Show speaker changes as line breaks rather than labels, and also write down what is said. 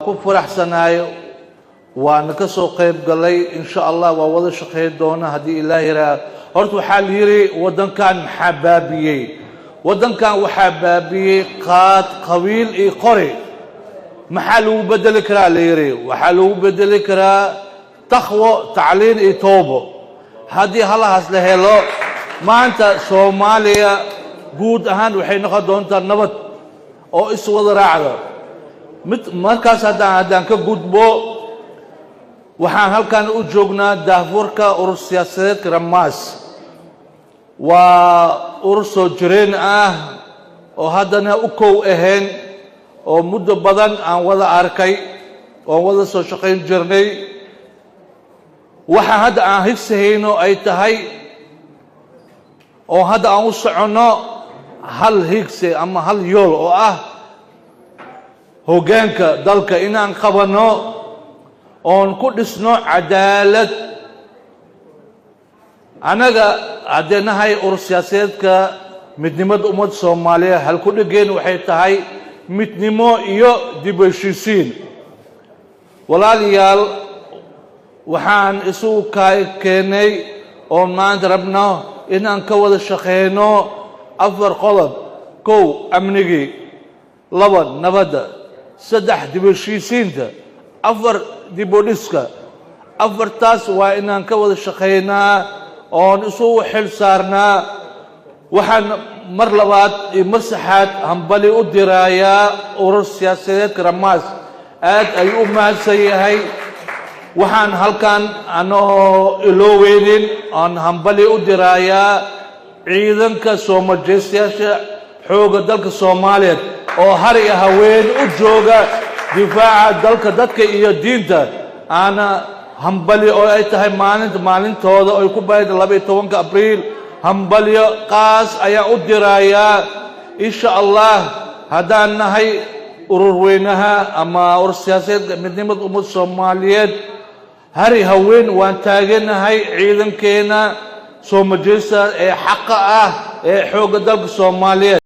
Ku faraxsanahay, waana ka soo qayb galay. Insha Allah waa wada shaqayn doona haddii Ilaah yiraa. Horta waxaa la yidhi, waddankan maxaa baabiyey? Waddankan waxaa baabiyey qaad, qabiil iyo qori. Maxaa lagu bedeli karaa, la yidhi? Waxaa lagu bedeli karaa taqwo, tacliin iyo toobo. Haddii halahaas la helo, maanta Soomaaliya guud ahaan waxay noqon doontaa nabad oo iswada raacda. Mid markaas haddaan ka gudbo, waxaan halkan u joognaa daahfurka urur siyaasadeedka Ramaas. Waa urur soo jireen ah oo haddana u kow ahayn, oo muddo badan aan wada arkay oon wada soo shaqayn jirnay. Waxa hadda aan higsahayno ay tahay oo hadda aan u soconno hal higse ama hal yool oo ah hoggaanka dalka inaan qabanno oon ku dhisno cadaalad. Annaga haddee nahay urur siyaasadeedka Midnimada Ummadda Soomaaliya, halku-dhigeen waxay tahay midnimo iyo dib u heshiisiin. Walaalayaal, waxaan isugu keennay oo maanta rabno inaan ka wada shaqeyno afar qodob: kow, amnigii; laba, nabadda; saddex, dib u heshiisiinta; afar, dib u dhiska. Afartaas waa inaan ka wada shaqaynaa oon isugu xil saarnaa. Waxaan mar labaad iyo mar saxaad hambali u diraayaa urur siyaasadeedka Ramaas. Aad ayuu u mahadsan yahay. Waxaan halkan anoo ilooweynin oon hambali u diraayaa ciidanka soo majeystayaasha xoogga dalka Soomaaliyeed oo har iyo haween u jooga difaaca dalka, dadka iyo diinta. Aana hambali oo ay tahay maalinta maalintooda ay ku baahida 12-ka Abriil, hambalyo qaas ayaan u dirayaa. Insha Allah, haddaan nahay urur weynaha ama urur siyaasadeedka Midnimada Ummadda Soomaaliyeed, hari haween waan taaganahay ciidankeena soo majeysta ee xaqa ah ee xoogga dalka Soomaaliyeed.